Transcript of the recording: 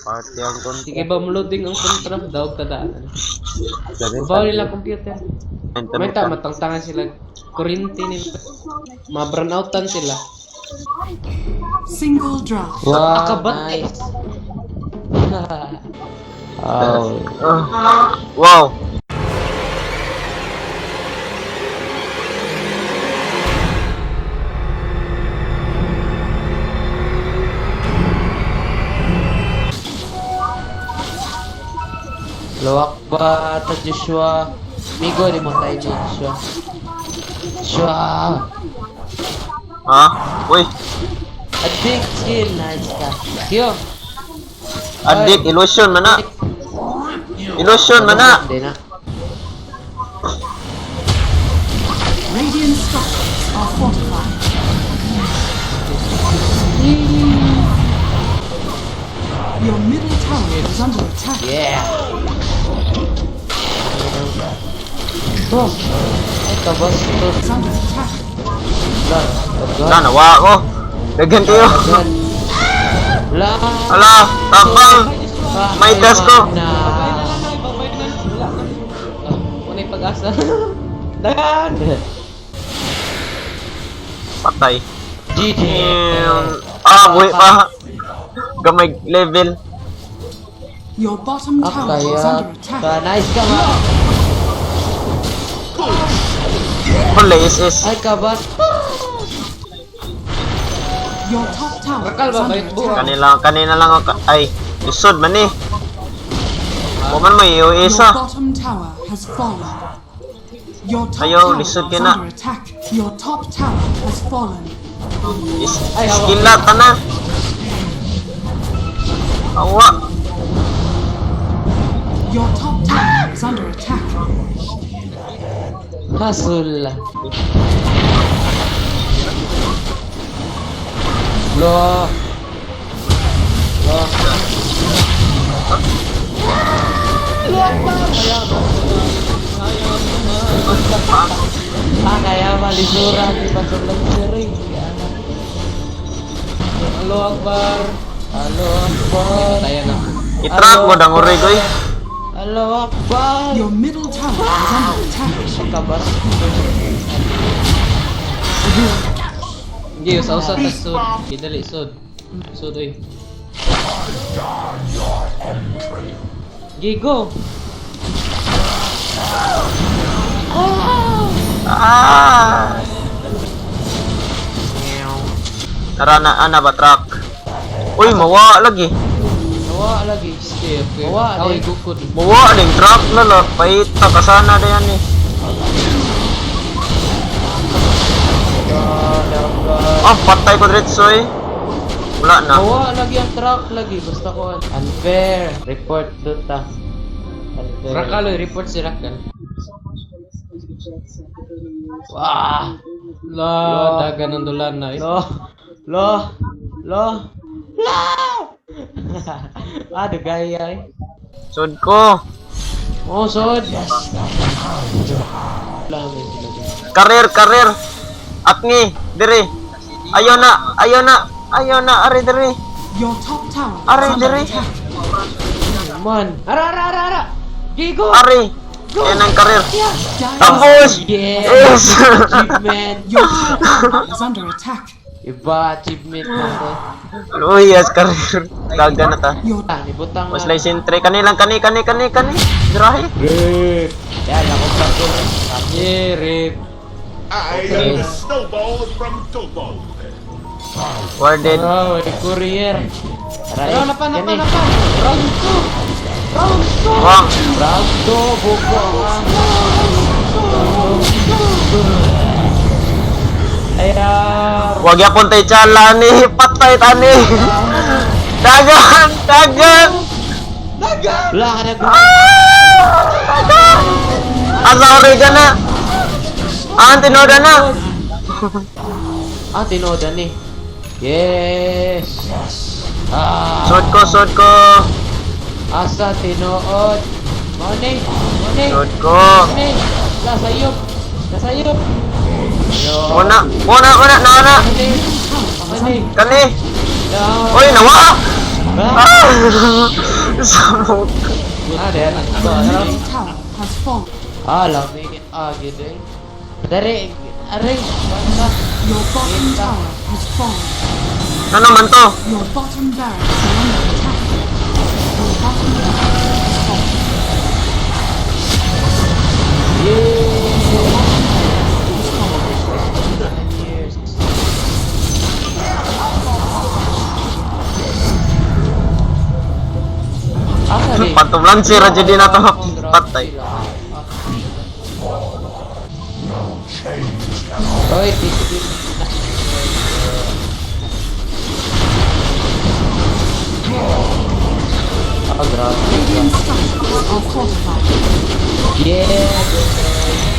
Party ang kontra. Sige ba, loading ang kontra. Dawag ka daan. Gabi, Bawa nila computer. Internet May tama, matangtangan sila. Kurinti nila. Mabranoutan sila. Single draft. Wow, Akabat eh. nice. Oh. Ah. Wow. Lawak ba ta Joshua? Migo di mo tayo Joshua. Joshua. Ha? Uy, Addict skill nice ka. Kyo. addict illusion man na. Illusion man na. Hindi na. Radiant structures are fortified. Your middle tower is under attack. Yeah. Oh. Ay, kabastos. Is under attack. Wala. Wala, nawa ako. Daghan kayo. Daghan. Wala. Ala, tapang. May gas ko. Na. Babay na lang, ay, babay na. Wala na. Ah, wala yung pag-asa. Dagan! Patay. GG. Ah, buhay pa. Gamay level. Your bottom Ah, tower is kaya. under attack. Ka, nice ka ma. Huli, is. Ay, kabas. Your top tower Rakal is ba, under bayot buha? attack. Kanila, kanina lang ako. Ay, lisod man eh. Wa man may Your isa. bottom tower has fallen. Your top Ayaw, tower lisod is ka na. under attack. Your top tower has fallen. Is, Ay, hawa. skill na, tana. Awa. Your top tower is under attack. Hasul. Lo. Lo. Ah, kaya malisura ni Pastor Luxury. Allahu Akbar. Halo Akbar. Tayo na. I-track mo dang uri ko eh. Halo Akbar. Your middle tower is under attack. Kabas. Hindi, usa-usa tas sud. Dali, sud. Sud, oy. Gigo! Ah! Tara na, ana ba truck? Uy, mawa lagi. Nawa lagi. Okay, okay. Mawa, Ako, di. igukod. Mawa ning truck na lo. Paita kasana na yan eh. Ah, patay ko diretso eh. Wala na. Nawa lagi ang truck lagi. Basta ko. Unfair. Report Dota. Unfair. Rakal, oy, report si Rakal. Wah. La, dagan ng dulan na eh. Lo. Lo. Lo. Lo. Ah, dugay ay. Sud ko. Oh, sod. Wala, may sila dyan. Karir, karir. Akni, dire. Ayaw na, ayaw na, ayaw na, ari dire. Your top tower is Aray, under dere. attack. Man. Ara, ara, ara, ara. Gigo. Ari. Yan ang karir. Dire- Tapos! Yes. Yes! Achievement. Your top tower is under attack. Iba achievement na to. Uy, yes, karir. Dagan na ta. Your Ah, nibutang Mas lay sentry. Kani lang, kani, kani, kani, kani. Dirahe. Rip. Yan, ako pa ko. Yeah, rip. I am the snowball from Tobo. Warded. Oh, may courier. Aray. Tara, napa, napa, Yan eh. napa. Round 2! Round 2! Wang. Round 2, buko ah. Ayan. Wag yapon tay chala ni. Patay tani. Dagan! Dagan! Wala ka na. Ah! Dagan! Asa ori ka na? Ah, tinoda na. Ah, tinoda ni. Yes. Ah, Sod ko, sod ko. asa tinuod. Money, money, Sod ko. money. Nasayop. Nasayop. Yo. Muna, muna, muna, na, na. Money. tower is Money. under Kani. No. Uy, nawa! Ah! Smoke. Ah, dahil ito. Your middle tower has fallen. Ah, lami. Ah, gid eh. Dari, aray, basta. Your bottom tower has fallen. Ano naman to? Your bottom barracks are under attack. Your bottom barracks has fallen. Yay! Your bottom barracks has fallen. 9 years. Asa di? Phantom Lancer, jadi na to. Patay. Oy, TCP. Ah, grabe. Radiant structures are fortified. Yeah!